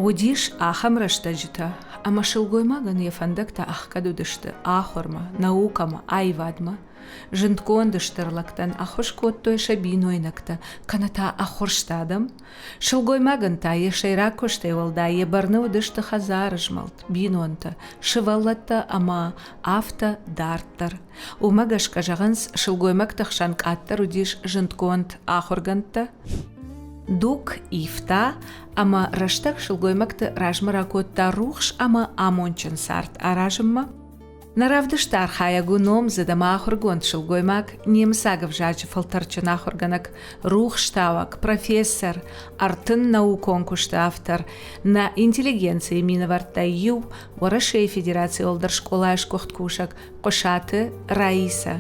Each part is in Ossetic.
Уыдис ахӕм рӕстӕджытӕ, ӕмӕ сылгоймагӕн йӕ фӕндӕгтӕ ӕхгӕд уыдысты ахуырмӕ, наукӕмӕ, аивадмӕ. Зындгонд стыр лӕгтӕн ӕххуыс кодтой сӕ бинойнӕгтӕ, кӕнӕ та ӕххуырст адӕм. Сылгоймагӕн та йӕ сӕйраг куыстӕй уӕлдай йӕ бӕрны уыдысты хӕдзары змӕлд, бинонтӕ, сывӕллӕттӕ ӕмӕ афтӕ дарддӕр. Уымӕ гӕсгӕ зӕгъынц, сылгоймӕгты хсӕн къаддӕр уыдис зындгонд ахуыргӕндтӕ. Дуг ивта, ӕмӕ рӕстӕг сылгоймӕгты размӕ ракодта рухс ӕмӕ амондджын цард аразынмӕ. Нӕ равдысты архайӕг у номдзыд ӕмӕ ахуыргонд сылгоймаг, немыцаг ӕвзаджы фӕлтӕрджын ахуыргӕнӕг, рухстауӕг, профессор, 30 наукон куысты автор, нӕ интеллигенцийы минӕвӕрттӕй иу, Уӕрӕсейы Федерацийы уӕлдӕр скъолайы сгуыхт кусӕг Хъуысаты Раисӕ.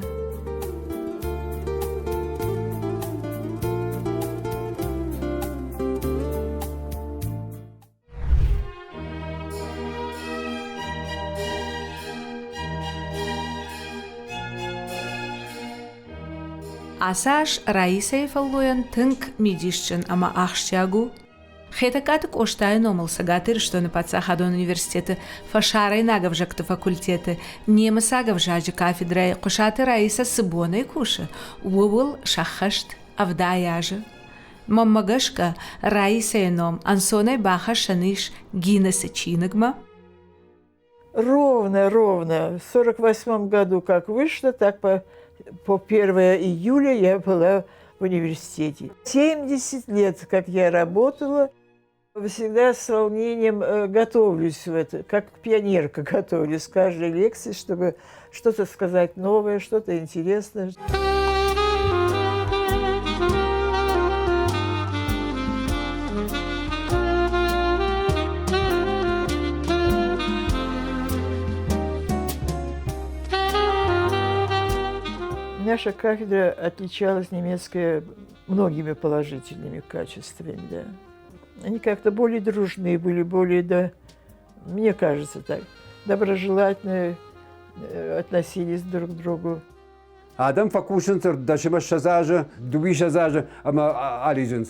Ацы аз Раисӕйы фӕллойӕн тынг мидисджын ӕмӕ ахсджиаг у. Хетӕгкаты Къостайы номыл Цӕгат Ирыстоны паддзахадон университеты фӕсарӕйнаг ӕвзӕгты факультеты немыцаг ӕвзаджы кафедрӕйы Хъуысаты Раисӕ цы бонӕй кусы, ууыл сӕххӕст 70 азы. Мӕнмӕ гӕсгӕ, Раисӕйы ном ӕнцонӕй бахӕссӕн ис Гиннесы чиныгмӕ. Ровно, ровно. В 48 году как вышло, так по 1 июля я была в университете. 70 лет, как я работала, всегда с волнением готовлюсь в это, как пионерка готовлюсь к каждой лекции, чтобы что-то сказать новое, что-то интересное. Наша кафедра отличалась немецкая многими положительными качествами. Да. Они как-то более дружные были, более, да, мне кажется так, доброжелательные относились друг к другу. Адӕм фӕкусынц ӕрдӕсӕмӕ ссӕдз азы, дыууиссӕдз азы ӕмӕ алидзынц.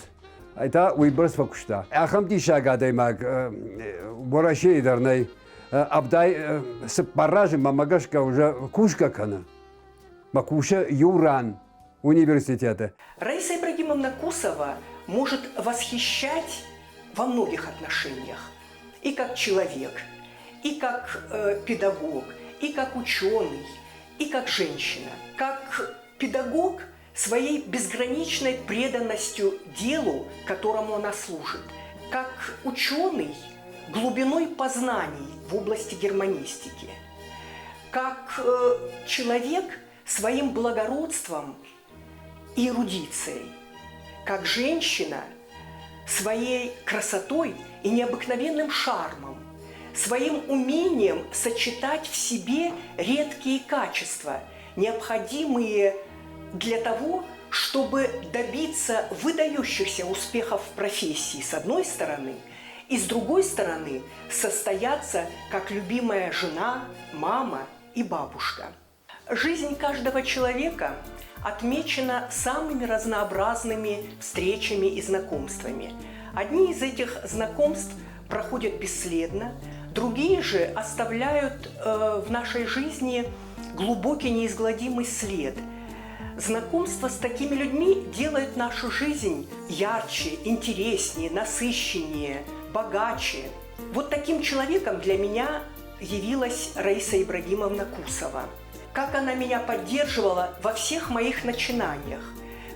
Ай та уыйбӕрц фӕкуыста. Ахӕм диссаг адӕймаг Уӕрӕсейы дӕр нӕй. Ӕвдай цыппар азы мӕмӕ гӕсгӕ уже кусгӕ кӕны. Мӕ кусы иу ран университеты. Раиса Ибрагимовна Кусова может восхищать во многих отношениях. И как человек, и как педагог, и как ученый, и как женщина. Как педагог своей безграничной преданностью делу, которому она служит. Как ученый глубиной познаний в области германистики. Как человек своим благородством и эрудицией. Как женщина своей красотой и необыкновенным шармом, своим умением сочетать в себе редкие качества, необходимые для того, чтобы добиться выдающихся успехов в профессии, с одной стороны, и с другой стороны состояться как любимая жена, мама и бабушка. Жизнь каждого человека отмечена самыми разнообразными встречами и знакомствами. Одни из этих знакомств проходят бесследно, другие же оставляют в нашей жизни глубокий неизгладимый след. Знакомство с такими людьми делает нашу жизнь ярче, интереснее, насыщеннее, богаче. Вот таким человеком для меня явилась Раиса Ибрагимовна Кусова. Как она меня поддерживала во всех моих начинаниях,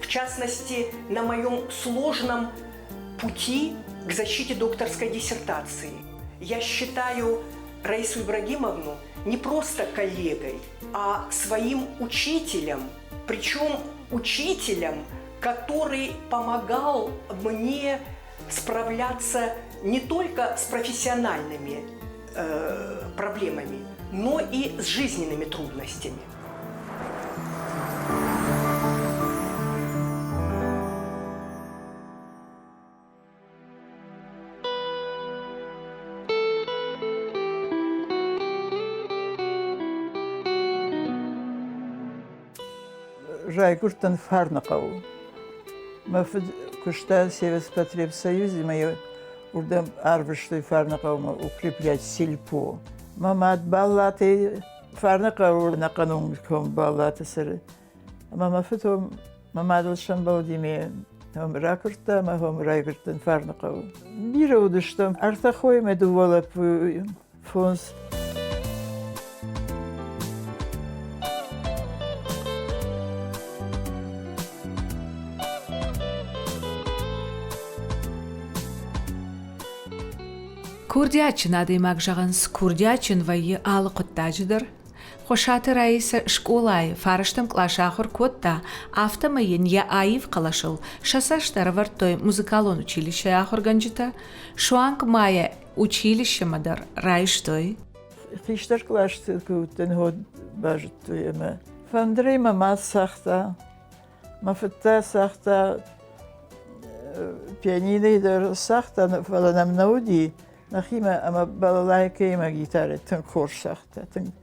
в частности, на моем сложном пути к защите докторской диссертации. Я считаю Раису Ибрагимовну не просто коллегой, а своим учителем, причем учителем, который помогал мне справляться не только с профессиональными проблемами, но и с жизненными трудностями. Райгуырдтӕн Фарныхъӕуы. Мӕ фыд куыста Севоспотребсоюзе ӕмӕ йӕ уырдӕм арвыстой Фарныхъӕумӕ укреплять сельпо. Мӕ мад Баллатӕй Фарныхъӕуы ӕнӕхъӕн уынгты Баллаты цӕры. Ӕмӕ мӕ фыд мӕ мадыл сӕмбӕлди ме хом ракуырдта ӕмӕ хом райгуырдтӕн Фарныхъӕуы. Бирӕ уыдыстӕм, ӕртӕ хойы ӕмӕ дыууӕ лӕппуйы, фондз. Курдиатджын адӕймаг зӕгъынц, курдиатджын вӕййы алы хъуыддаджы дӕр. Хъуысаты Раисӕ скъолайы фарӕстӕм къласы ахуыр кодта, афтӕмӕй йын йӕ аив хъӕлӕсыл сӕ цӕст ӕрӕвӕрдтой музыкалон училищӕйы ахуыргӕнджытӕ, суанг ма йӕ училищемӕ дӕр райстой. Хистӕр къласты куы уыдтӕн, уӕд базыдтой ӕмӕ фӕндырӕй мӕ мад цагъта, мӕ фыд та цагъта пианинойы дӕр цагъта, фӕлӕ нӕм нӕ уыди. Нӕхимӕ ӕмӕ балалайкӕимӕ гитарӕ тынг хорз цагъта, тынг.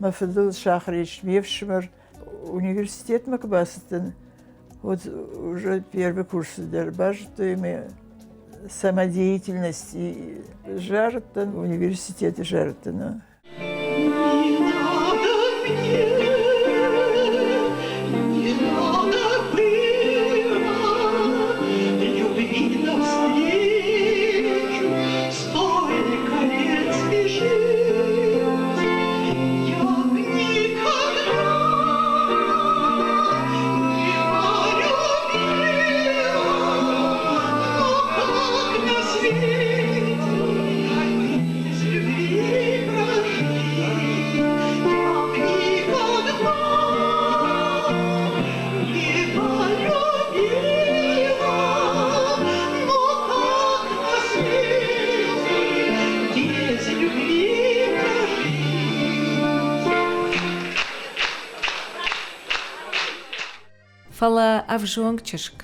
Мӕ фыдыл сахар ис ме фсымӕр. Университетмӕ куы бацыдтӕн, уӕд уже первый курсы дӕр базыдтой мӕ самодеятельность зарыдтӕн, университеты зарыдтӕн. Фӕлӕ ӕвзонг чызг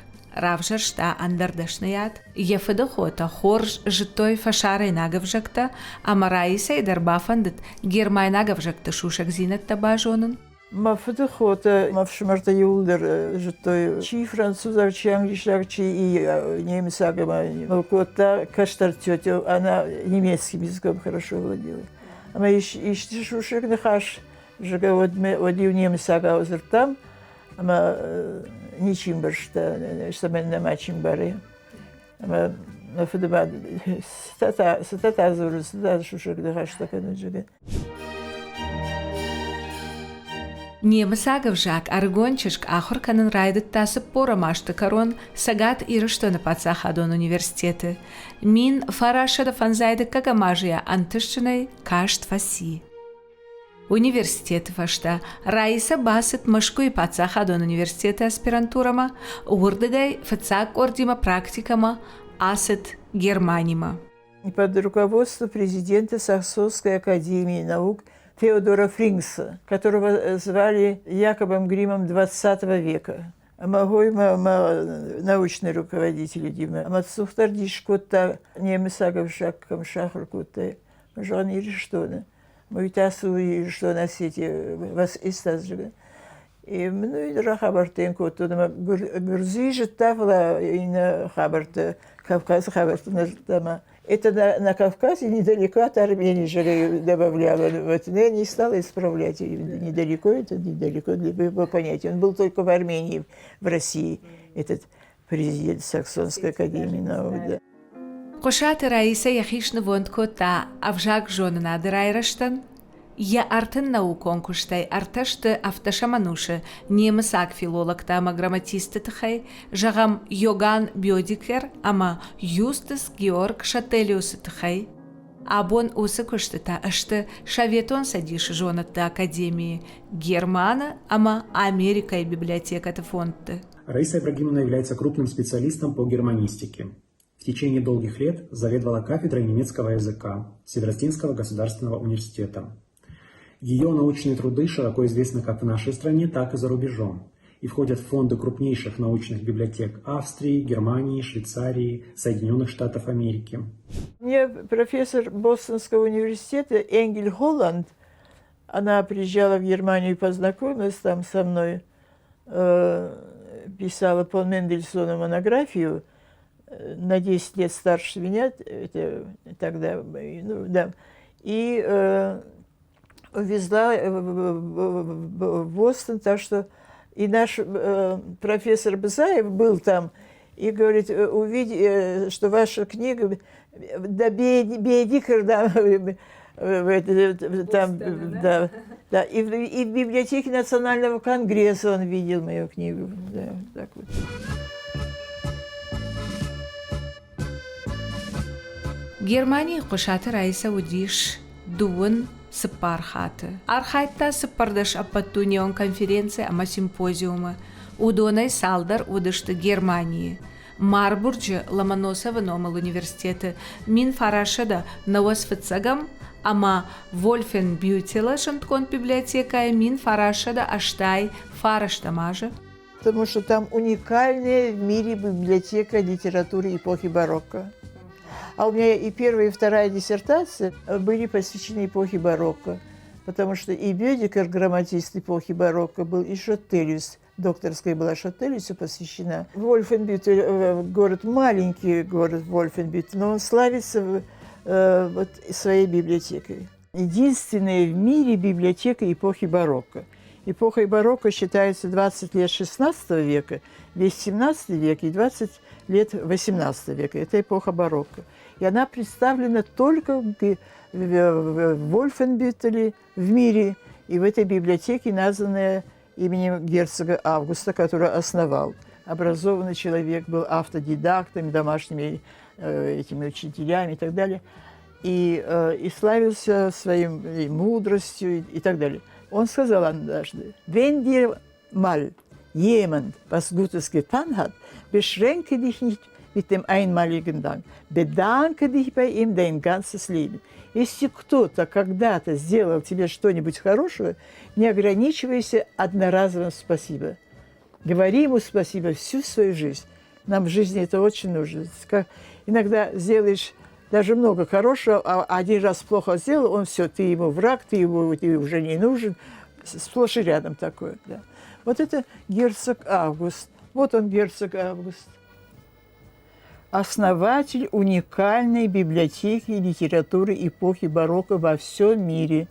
равзӕрста ӕндӕр дӕсныйад. Йӕ фыдыхотӕ хорз зыдтой фӕсарӕйнаг ӕвзӕгтӕ ӕмӕ Раисӕйы дӕр бафӕндыд гермайнаг ӕвзӕгты сусӕгдзинӕдтӕ базонын. Мӕ фыдыхотӕ, мӕ фсымӕртӕ иууылдӕр зыдтой, чи французаг, чи англисаг, чи немыцаг ӕмӕ кодта кӕстӕр тетя, она немецким языком хорошо владела. Ӕмӕ исты сусӕг ныхас, зӕгъгӕ, уӕд-иу немыцагау дзырдтам, ӕмӕ ничи ӕмбӕрста, цӕмӕн нӕ мачи ӕмбары. Ӕмӕ мӕ фыдымад цытӕ та дзуры, цытӕ сусӕг ныхӕстӕ кӕны, зӕгъгӕ. Немыцаг ӕвзаг ӕрыгон чызг ахуыр кӕнын райдыдта цыппорӕм азты кӕрон Цӕгат Ирыстоны паддзахадон университеты. 1905 дыккӕгӕм азы йӕ ӕнтыстджынӕй каст фӕци. Университеты фӕстӕ Раисӕ бацыд Мӕскуыйы паддзахадон университеты аспирантурӕмӕ, уырдыгӕй фыццаг къордимӕ практикӕмӕ ацыд Германимӕ. Под руководством президента Саксонской академии наук Теодора Фрингса, которого звали Якобом Гримом XX века. Ӕмӕ хоймӕ мӕ научный руководитель уыди ӕмӕ цухдӕр дис кодта немыцаг ӕвзаг кӕм сахуыр кодтай. Зӕгъын, Ирыстоны. Уый та цы у Ирыстон Осетия вас ist зӕгъгӕ. И ну рахабӕрттӕ йын кодтон ӕмӕ Гуырдзыйы зыдта, фӕлӕ иннӕ хабӕрттӕ, Кавказы хабӕрттӕ нӕ зыдта ӕмӕ это на Кавказе недалеко от Армении же добавляла. Вот, но я не стала исправлять. Недалеко это недалеко для его понятия. Он был только в Армении, в России, этот президент Саксонской академии наук. Да. Хъуысаты Раисӕ йӕхи снывонд кодта ӕвзагзонынады райрӕзтӕн. Йӕ ӕртын наукон куыстӕй ӕртӕ сты ӕвддӕсӕм ӕнусы немыцаг филологтӕ ӕмӕ грамматистты тыххӕй, зӕгъӕм, Йоганн Бёдикер ӕмӕ Юстас Георг Шателиусы тыххӕй. Абон уыцы куыстытӕ сты Советон Цӕдисы зонӕдты академийы, Германы ӕмӕ Америкӕйы библиотекӕты фондты. Раиса Ибрагимовна является крупным специалистом по германистике. В течение долгих лет заведовала кафедрой немецкого языка Северостинского государственного университета. Ее научные труды широко известны как в нашей стране, так и за рубежом и входят в фонды крупнейших научных библиотек Австрии, Германии, Швейцарии, Соединенных Штатов Америки. Мне профессор Бостонского университета Энгель Холланд, она приезжала в Германию и познакомилась там со мной, писала по Мендельсону монографию, на 10 лет старше меня, это тогда, ну, да, и увезла в Бостон, так что и наш профессор Базаев был там и говорит, увидь, что ваша книга, да Бедикер, да, там, да, да, и в библиотеке Национального конгресса он видел мою книгу, да, так вот. Германийы Хъуысаты Раисӕ уыдис дыууын цыппар хатты. Архайдта цыппӕрдӕс ӕппӕтдунеон конференци ӕмӕ симпозиумы. Уыдонӕй цалдӕр уыдысты Германийы. Марбурджы Ломоносовы номыл университеты 1900 фыццӕгӕм ӕмӕ Вольфенбютелы зындгонд библиотекӕйы 1989 азы. Потому что там уникальная в мире библиотека литературы эпохи барокко. А у меня и первая, и вторая диссертация были посвящены эпохе барокко, потому что и Бедикер, грамматист эпохи барокко, был, и Шотелиус, докторская была Шотелиусу посвящена. Вольфенбютель, город, маленький город Вольфенбютель, но он славится вот своей библиотекой. Единственная в мире библиотека эпохи барокко. Эпохой барокко считается 20 лет XVI века, весь XVII век и 20 лет XVIII века. Это эпоха барокко. И она представлена только в Вольфенбютеле в мире и в этой библиотеке, названная именем герцога Августа, который основал. Образованный человек был автодидактом, домашними этими учителями и так далее. И славился своей мудростью и так далее. Он сказал однажды: «Wenn dir mal jemand was Gutes getan hat, beschränke dich nicht mit dem einmaligen Dank. Bedanke dich bei ihm dein ganzes Leben». Если кто-то когда-то сделал тебе что-нибудь хорошего, не ограничивайся одноразовым спасибо. Говори ему спасибо всю свою жизнь. Нам в жизни это очень нужно. Как иногда сделаешь даже много хорошего, а один раз плохо сделал, он все, ты ему враг, ты ему ты уже не нужен. Сплошь и рядом такое. Да. Вот это герцог Август. Вот он, герцог Август. Основатель уникальной библиотеки литературы эпохи барокко во всем мире.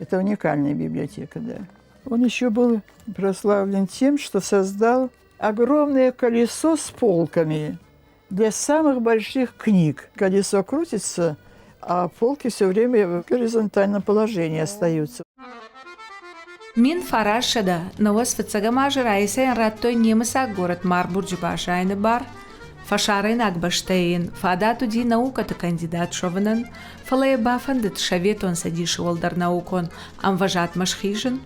Это уникальная библиотека, да. Он еще был прославлен тем, что создал огромное колесо с полками для самых больших книг. Колесо крутится, а полки все время в горизонтальном положении остаются. 1995 азы Раисӕйӕн радтой немыцаг город Марбурджы баззайыны бар. Фӕсарӕйнаг бӕстӕйы йын фадат уыди наукӕты кандидат суӕвынӕн, фӕлӕ йӕ бафӕндыд Советон Цӕдисы уӕлдӕр наукон ӕмвӕзадмӕ схизын.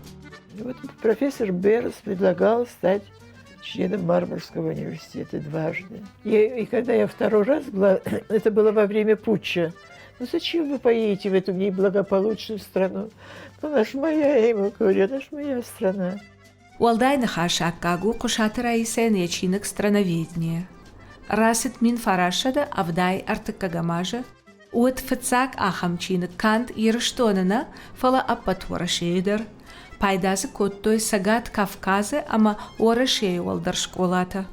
И вот профессор Берс предлагал стать членом Марбургского университета дважды. И когда я второй раз была, это было во время путча, ну зачем вы поедете в эту неблагополучную страну? Ну, она ж моя, я ему говорю, она ж моя страна. Уӕлдай ныхасы аккаг у Хъуысаты Раисӕйӕн йӕ чиныг «Страноведение». Рацыд 1973 азы. Уыд фыццаг ахӕм чиныг канд Ирыстоны нӕ, фӕлӕ ӕппӕт Уӕрӕсейы дӕр. Пайда дзы кодтой Цӕгат Кавказы ӕмӕ Уӕрӕсейы уӕлдӕр скъолатӕ.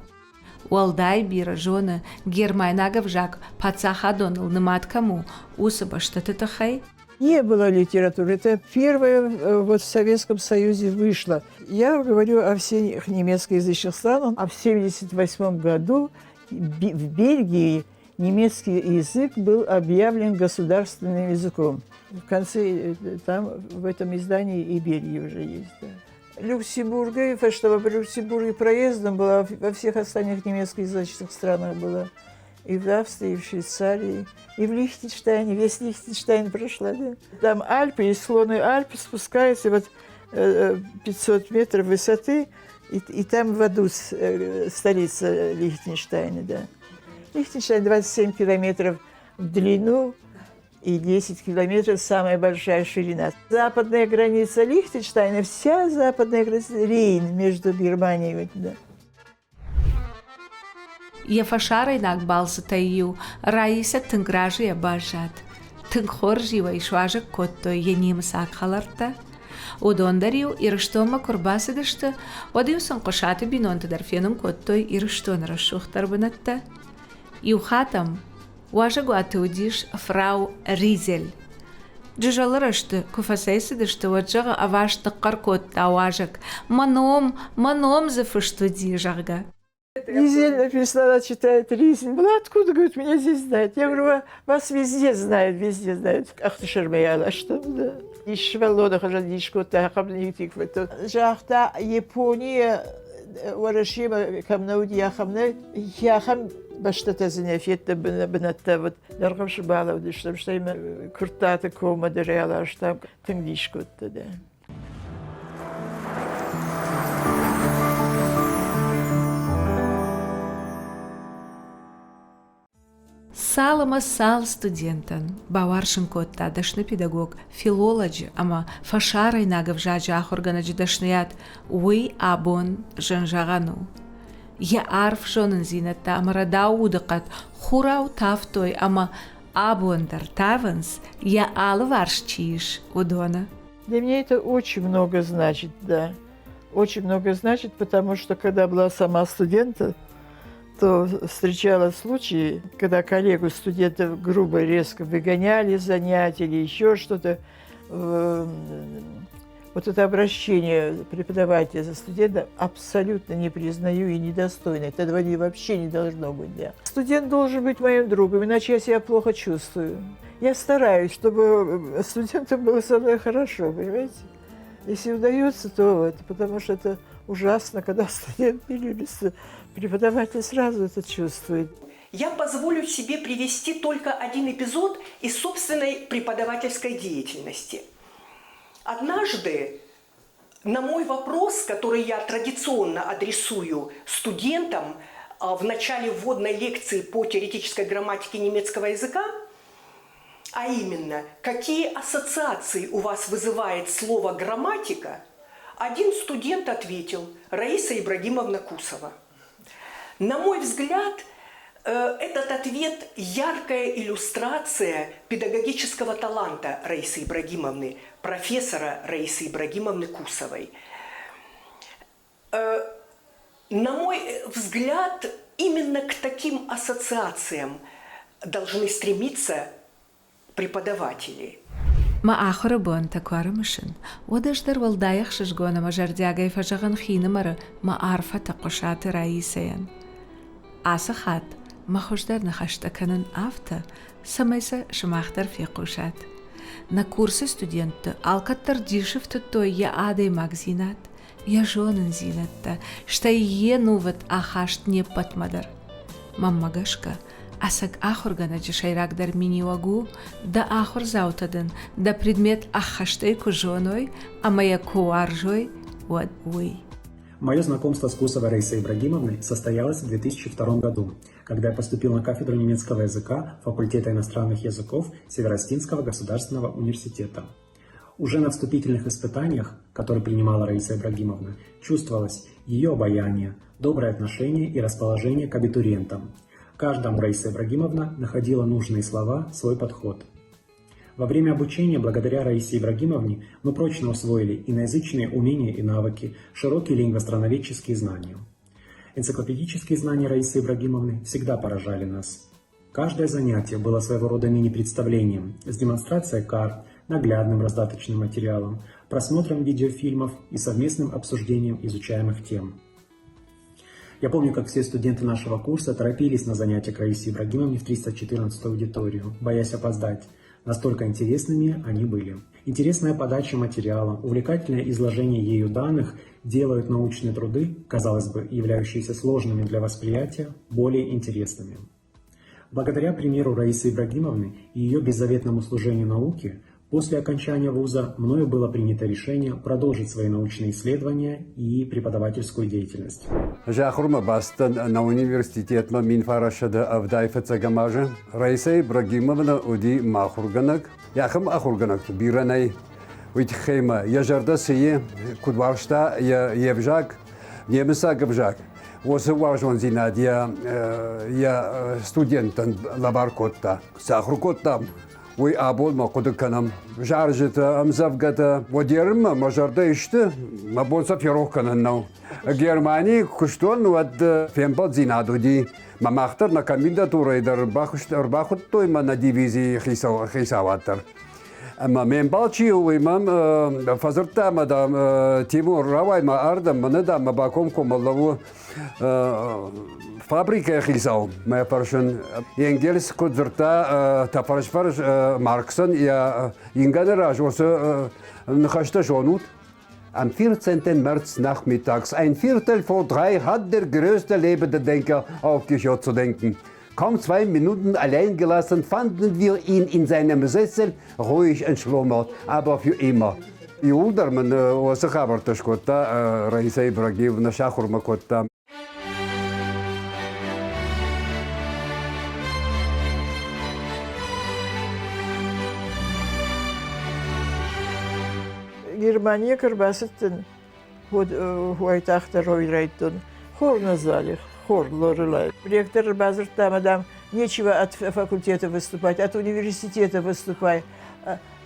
Уӕлдай бирӕ зоны, гермайнаг ӕвзаг паддзахадоныл нымад кӕм у, уыцы бӕстӕты тыххӕй. Не было литературы. Это первое вот в Советском Союзе вышло. Я говорю о всех немецкоязычных странах. А в 1978 году в Бельгии немецкий язык был объявлен государственным языком. В конце там в этом издании и Бельгия уже есть. Да. Люксембурга, что в Люксембурге проездом была, во всех остальных немецкоязычных странах была. И в Австрии, и в Швейцарии, и в Лихтенштейне. Весь Лихтенштейн прошла. Да. Там Альпы, и склоны Альп спускаются вот 500 метров высоты, и там Вадуц, столица Лихтенштейна, да. Лихтенштейн 27 километров в длину и 10 километров самая большая ширина. Западная граница Лихтенштейна, вся западная граница, Рейн между Германией. Да. Йӕ фӕсарӕйнаг балцытӕй-иу Раисӕ тынг разыйӕ баззад. Тынг хорз-иу ӕй суазӕг кодтой йӕ немыцаг хӕлӕрттӕ. Уыдон дӕр-иу Ирыстонмӕ куы рбацыдысты, уӕд-иу сын Хъуысаты бинонты дӕр фенын кодтой Ирыстоны рӕсугъддӕр бынӕттӕ. Иу хатт ӕм уазӕгуаты уыдис фрау Ризель. Джызӕлы рӕзты куы фӕцӕйцыдысты, уӕд, зӕгъы, ӕваст ныхъхъӕр кодта уазӕг: «Мӕ ном, мӕ ном дзы фыст уыди», зӕгъгӕ. Ризель написано, она читает Ризель. Была откуда, говорит, меня здесь знают? Я говорю, вас везде знают, везде знают. Ах ты шермеяла, что да. Сывӕллоны хызӕн дис кодта, ахӕм Загъта, Япония Уӕрӕсемӕ кӕм нӕ уыди, ахӕм нӕ, ахӕм бӕстӕтӕ дзы нӕ федта бынӕттӕ. Вот Дӕргъӕвсы балӕудыстӕм, стӕй Куырттаты коммӕ дӕр аластам. Тынг дис кодта, да. Цал ӕмӕ цал студентӕн бауарзын кодта дӕсны педагог филолоджы ӕмӕ фӕсарӕйнаг ӕвзаджы ахуыргӕнӕджы дӕсныйад, уый абон зын зӕгъӕн у. Йӕ арф зонындзинӕдтӕ ӕмӕ рӕдау удыхъӕд хурау тавтой ӕмӕ абон дӕр тавынц, йӕ алыварс чи ис, уыдоны. Для меня это очень много значит, да. Очень много значит, потому что когда была сама студента, то встречала случаи, когда коллегу студентов грубо, резко выгоняли с занятий или еще что-то. Вот это обращение преподавателя за студента абсолютно не признаю и недостойно. Этого вообще не должно быть. Да. Студент должен быть моим другом, иначе я себя плохо чувствую. Я стараюсь, чтобы студентам было со мной хорошо, понимаете? Если удается, то это, потому что это ужасно, когда студент не любит преподаватель, сразу это чувствует. Я позволю себе привести только один эпизод из собственной преподавательской деятельности. Однажды на мой вопрос, который я традиционно адресую студентам в начале вводной лекции по теоретической грамматике немецкого языка, а именно, какие ассоциации у вас вызывает слово «грамматика», один студент ответил: Раиса Ибрагимовна Кусова. На мой взгляд, этот ответ – яркая иллюстрация педагогического таланта Раисы Ибрагимовны, профессора Раисы Ибрагимовны Кусовой. На мой взгляд, именно к таким ассоциациям должны стремиться преподаватели. Мӕ ахуыры бонтӕ куы ӕрымысын, уӕд ӕз дӕр уӕлдай ӕхсызгон ӕмӕ зӕрдиагӕй фӕзӕгъын хинымӕры мӕ арфӕтӕ Хъуысаты Раисӕйӕн. Ацы хатт мӕ хуыздӕр ныхӕстӕ кӕнын афтӕ, цӕмӕй сӕ сымах дӕр фехъусат. Нӕ курсы студентты алкӕддӕр дисы фтыдтой йӕ адӕймагдзинад, йӕ зонындзинӕдтӕ, стӕй йе нувыд ахаст не ппӕтмӕ дӕр. Мӕнмӕ гӕсгӕ, ӕцӕг ахуыргӕнӕджы сӕйрагдӕр миниуӕг у, дӕ ахуырдзаутӕ дын дӕ предмет ӕххӕстӕй куы зоной ӕмӕ йӕ куы уарзой, уӕд уый. Мое знакомство с Кусовой Раисой Ибрагимовной состоялось в 2002 году, когда я поступил на кафедру немецкого языка факультета иностранных языков Североостинского государственного университета. Уже на вступительных испытаниях, которые принимала Раиса Ибрагимовна, чувствовалось ее обаяние, доброе отношение и расположение к абитуриентам. Каждому Раиса Ибрагимовна находила нужные слова, свой подход. Во время обучения, благодаря Раисе Ибрагимовне, мы прочно усвоили иноязычные умения и навыки, широкие лингвострановедческие знания. Энциклопедические знания Раисы Ибрагимовны всегда поражали нас. Каждое занятие было своего рода мини-представлением с демонстрацией карт, наглядным раздаточным материалом, просмотром видеофильмов и совместным обсуждением изучаемых тем. Я помню, как все студенты нашего курса торопились на занятия к Раисе Ибрагимовне в 314 аудиторию, боясь опоздать. Настолько интересными они были. Интересная подача материала, увлекательное изложение ею данных делают научные труды, казалось бы, являющиеся сложными для восприятия, более интересными. Благодаря примеру Раисы Ибрагимовны и ее беззаветному служению науке, после окончания вуза мною было принято решение продолжить свои научные исследования и преподавательскую деятельность. Ӕз ахуырмӕ бацыдтӕн нӕ университетмӕ 1970 фыццӕгӕм азы. Раиса Ибрагимовна уыди мӕ ахуыргӕнӕг. Ахӕм ахуыргӕнӕгты бирӕ нӕй. Уый тыххӕй мӕ йӕ зӕрдӕ цы и, куыд уарзта йе взаг, немыцаг ӕвзаг, уыцы уарзондзинад йӕ студенттӕн лӕвар кодта. Цы ахуыр кодтам, уый абон мӕ хъуыды кӕнӕм. Зарджытӕ, ӕмдзӕвгӕтӕ уӕдерынмӕ мӕ зӕрдӕ исты, мӕ бон сӕ ферох кӕнын нӕу. Германийы куыстон, уӕд фембӕлддзинад уыди. Мӕ мах дӕр нӕ комендатурӕйы дӕр ӕрбахуыдтой мӕ нӕ дивизийы хицауад дӕр. Ӕмӕ ме мбал чи у, уый мӕм фӕдзырдта ӕмӕ, дам, Тимур, рауай ма ардӕм, мӕнӕ, дам, мӕ бакомкоммӕ лӕууы фабрикӕйы хицау. Мӕ фӕрсын, Энгельс куыд дзырдта, тӕфӕрсфӕрс Марксӕн йӕ ингӕны раз уыцы ныхӕстӕ зонут? Am 14. März nachmittags, ein Viertel vor drei, hat der größte lebende Denker aufgehört zu denken. Kaum zwei Minuten allein gelassen, fanden wir ihn in seinem Sessel ruhig entschlummert, aber für immer. Иууылдӕр мын уыцы хабӕрттӕ скодта Раиса Ибрагимовна, сахуыр мӕ кодта. Германийӕ куы ӕрбацыдтӕн, уӕд уайтагъддӕр райдыдтон. Хор назвали, хор Лорелай. Ректор ӕрбадзырдта ӕмӕ, дам, нечего от факультета выступать, от университета выступай.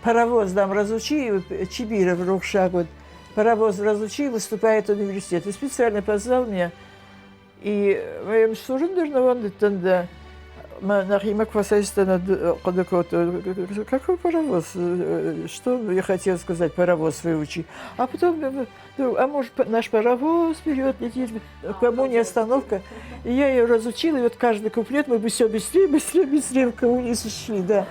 Паровоз, дам, разучи, Чибиров рухсаг уыд, паровоз разучи, выступает университет. И специально позвал меня. И моем служим дӕр да, нӕхимӕ куы фӕцӕйцыдтӕн, хъуыды кодтон, какой паровоз, что я хотела сказать, паровоз выучи. А потом, а может, наш паровоз вперед летит, кому не остановка. И я ее разучила, и вот каждый куплет мы бы все быстрее, быстрее, быстрее в коммунизм шли, да.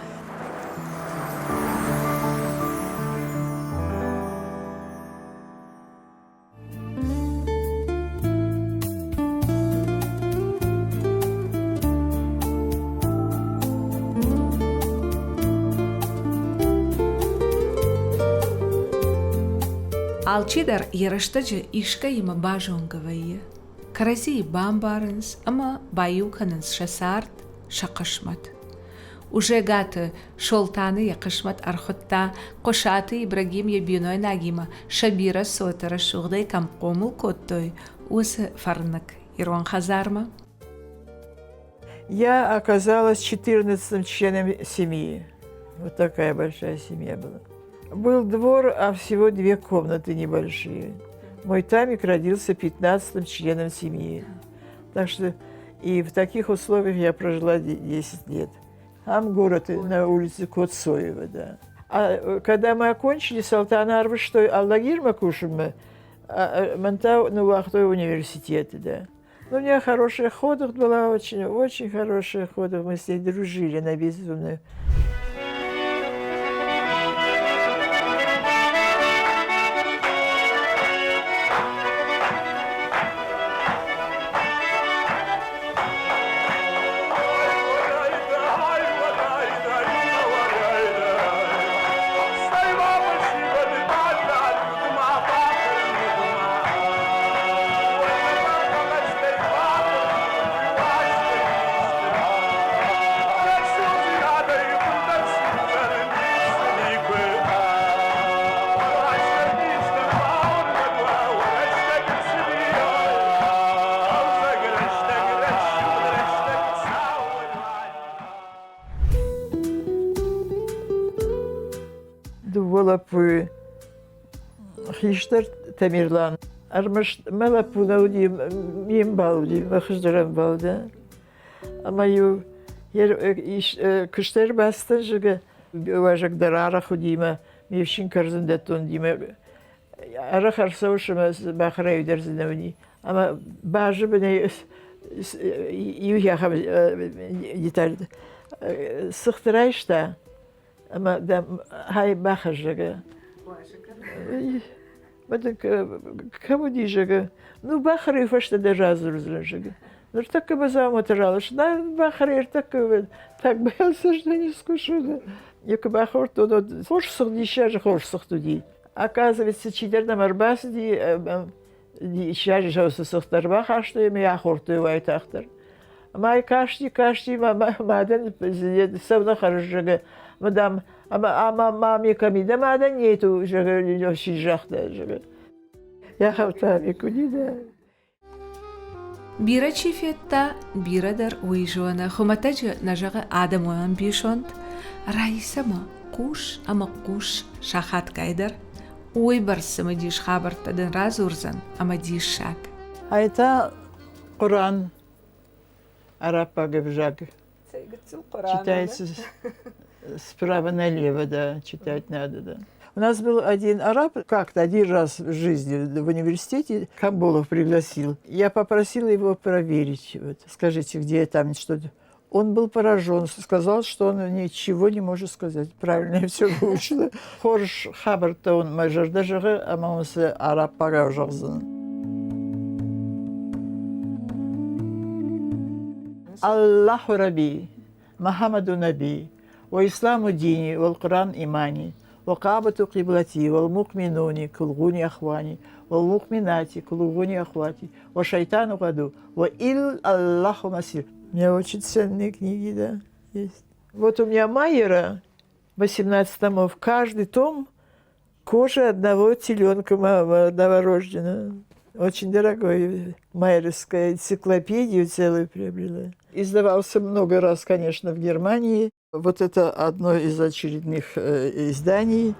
Алчидӕр йӕ рӕстӕджы искӕимӕ базонгӕ вӕййы, кӕрӕдзийы бамбарынц ӕмӕ баиу кӕнынц сӕ цард, сӕ хъысмӕт. Узӕгаты Солтаны йӕ хъысмӕт ӕрхуыдта, Хъуысаты Ибрагим йӕ бинойнагимӕ сӕ бирӕ цоты рӕсугъдӕй кӕм хъомыл кодтой, уыцы фӕрныг ирон хӕдзармӕ. Я оказалась 14 членом семьи. Вот такая большая семья была. Был двор, а всего две комнаты небольшие. Мой Тамик родился 15-м членом семьи. Так что и в таких условиях я прожила 10 лет. Там город на улице Коцоева, да. А когда мы окончили, Салтана арвыстой Алагирмӕ кусынмӕ, мӕн та ныууагътой университеты, да. Ну, у меня хорошая ходах была, очень, очень хорошая ходах. Мы с ней дружили на безумную. Дыууӕ лӕппуйы хистӕр Тамерлан. Ӕрмӕст мӕ лӕппу нӕ уыди, ме мбал уыди, мӕ хуыздӕр ӕмбал дӕ. Ӕмӕ-иу куыстӕй ӕрбацыдтӕн, зӕгъгӕ, уазӕг дӕр арӕх уыди мӕ ме фсин кӕрдзындӕттон уыди мӕ арӕх ӕрцӕуыс ӕмӕ бӕхрӕйы дӕр дзы нӕ уыди. Ӕмӕ базы бынӕй иу ахӕм деталь цыхт райста ӕмӕ дам хай бахӕсс, зӕгъгӕ. Кӕм уыди, зӕгъгӕ. Ну, бахӕрой фӕстӕдӕр радзурдзынӕн, зӕгъгӕ. Ныртӕккӕ базаматы ралас. На бахӕр так боялся, что не скушу. Да. Я куы бахордтон, уӕд хорз сыгъд диссаджы хорз сыгъд уыди. Оказывается, чидӕр нӕм ӕрбацыди, диссаджы саусы цыхт ӕрбахастой ӕмӕ йӕ ахордтой уайтагъддӕр. Ӕмӕ касти, касти, мӕ мадӕн цӕугӕ хӕрззӕгӕ, мадам, ӕмӕ ӕмӕ маме кӕми дӕ мадӕн нету, зӕгъы, си загъта, зӕгъы. Я хавтами куди, да. Бирӕ чи федта, бирӕ дӕр уый зоны, хуымӕтӕджы нӕ зӕгъы адӕмон ӕмбисонд. Раисӕмӕ хъус ӕмӕ хъус сахатгай дӕр уыйбӕрц цымыдис хабӕрттӕ дын радзурдзӕн ӕмӕ диссаг. Ай та Хъуыран, араббаг ӕвзаг. Читается справа налево, да, читать надо, да. У нас был один араб, как-то один раз в жизни в университете Камболов пригласил. Я попросила его проверить. Вот, скажите, где там что-то. Он был поражен, сказал, что он ничего не может сказать. Правильно я все выучила. Хорз хабӕрттӕ уын мӕ зӕрдӕ зӕгъы ӕмӕ уын цы араббагау зӕгъдзӕн. Аллаху Раби, Махамаду Наби, wa Исламу дини, wal Qur'an имани, wa Каабату киблати, wal мукминуни, кулгуни ахвани, wal мукминати, кулгуни ахвати, wa шайтану гаду, wa ил Аллаху масир. У меня очень ценные книги, да, есть. Вот у меня Майера, 18 томов, каждый том кожа одного теленка новорожденного. Очень дорогой. Майеровская энциклопедию целую приобрела. Издавался много раз, конечно, в Германии. Вот это одно из очередных изданий.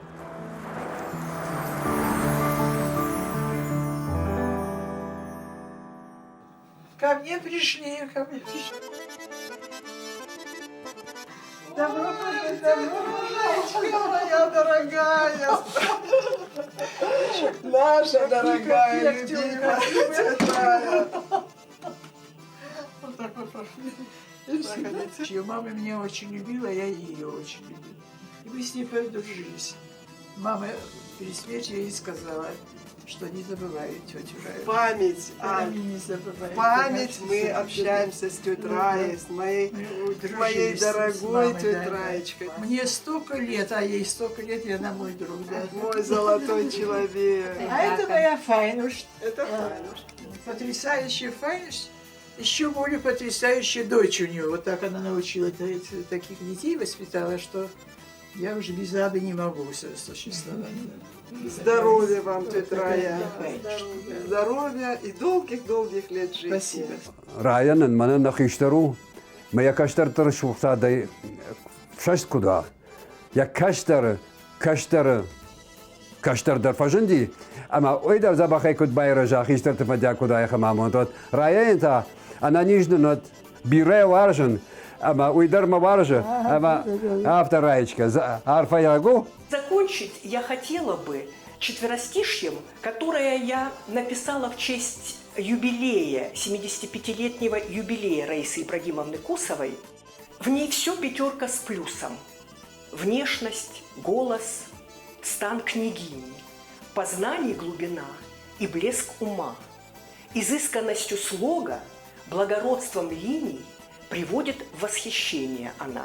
Ко мне пришли, ко мне пришли. Добро пожаловать, добро пожаловать, моя дорогая. Наша дорогая, любимая тетя. Вот так вот пошли. И всегда. Ее мама меня очень любила, я ее очень любила. И мы с ней подружились. Мама перед смертью ей сказала, что не забываю тетю Раю. Память, Она меня не забывает. Память, Она мы всё- общаемся с тетей Да, Раей, да. с моей, Мы дружились моей с дорогой мамой, тетей да, да. Раечкой. Мне столько лет, а ей столько лет, и она мой друг, да. Мой золотой человек. А это моя Файнуш. Это Файнуш. Потрясающая Файнуш. Еще более потрясающая дочь у нее. Вот так она научила таких детей, воспитала, что я уже без Ады не могу существовать. Здоровья вам, тетя Рая. Здоровья. Здоровья и долгих-долгих лет жизни. Спасибо. Райа нын мӕнӕ нӕ хистӕр у, мӕ йӕ кӕстӕрты рӕсугъдадӕй фсӕст куыд уа. Йӕ кӕстӕры кӕстӕры кӕстӕр дӕр фӕзынди, ӕмӕ уый дӕр дзӕбӕхӕй куыд байрӕза, хистӕрты фӕндиаг куыд ахӕм амонд уӕд. Райӕйӕн та ӕнӕниз нын уӕд, бирӕ уарзын, ӕмӕ уый дӕр мӕ уарзы, ӕмӕ афтӕ Раечка, арфӕйаг у. Закончить я хотела бы четверостишьем, которое я написала в честь юбилея, 75-летнего юбилея Раисы Ибрагимовны Кусовой. В ней все пятерка с плюсом. Внешность, голос, стан княгини, познаний глубина и блеск ума. Изысканностью слога, благородством линий приводит в восхищение она.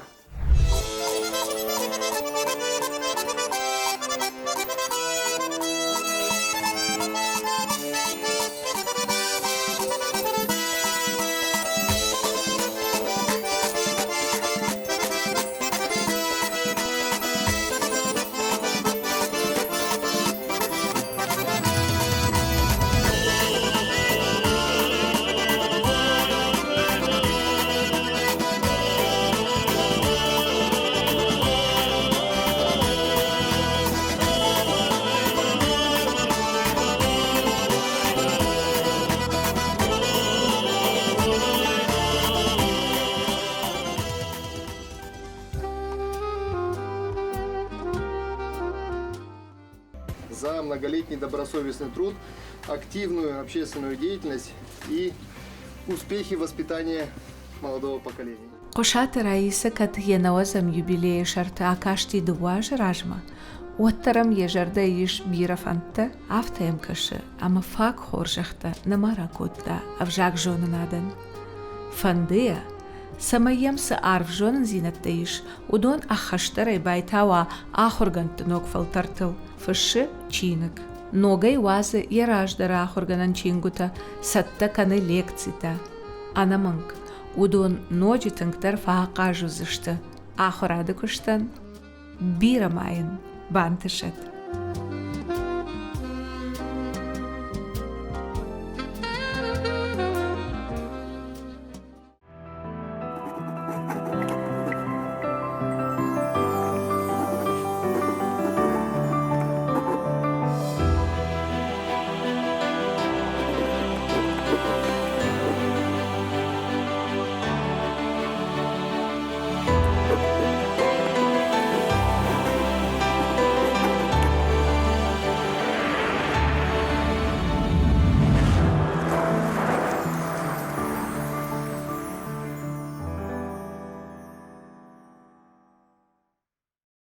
За многолетний добросовестный труд, активную общественную деятельность и успехи воспитания молодого поколения. Хъуысаты Раисӕ кӕд йӕ нӕуӕдзӕм юбилейы сӕрты акасти дыууӕ азы размӕ, уӕддӕр ӕм йӕ зӕрдӕйы ис бирӕ фӕндтӕ, афтӕ йӕм кӕсы, ӕмӕ фаг хорзӕхтӕ нӕма ракодта ӕвзагзонынадӕн. Фӕнды йӕ, цӕмӕй йӕм цы арф зонындзинӕдтӕ ис, уыдон ӕххӕстдӕрӕй байтауа ахуыргӕндты ног фӕлтӕртыл, фыссы чиныг. Ногӕй уадзы йӕ раздӕры ахуыргӕнӕн чингуытӕ, цӕттӕ кӕны лекцитӕ. Ӕнӕмӕнг, уыдон ноджы тынгдӕр фӕахъаз уыдзысты ахуырады куыстӕн, бирӕ ма йын бантысӕд.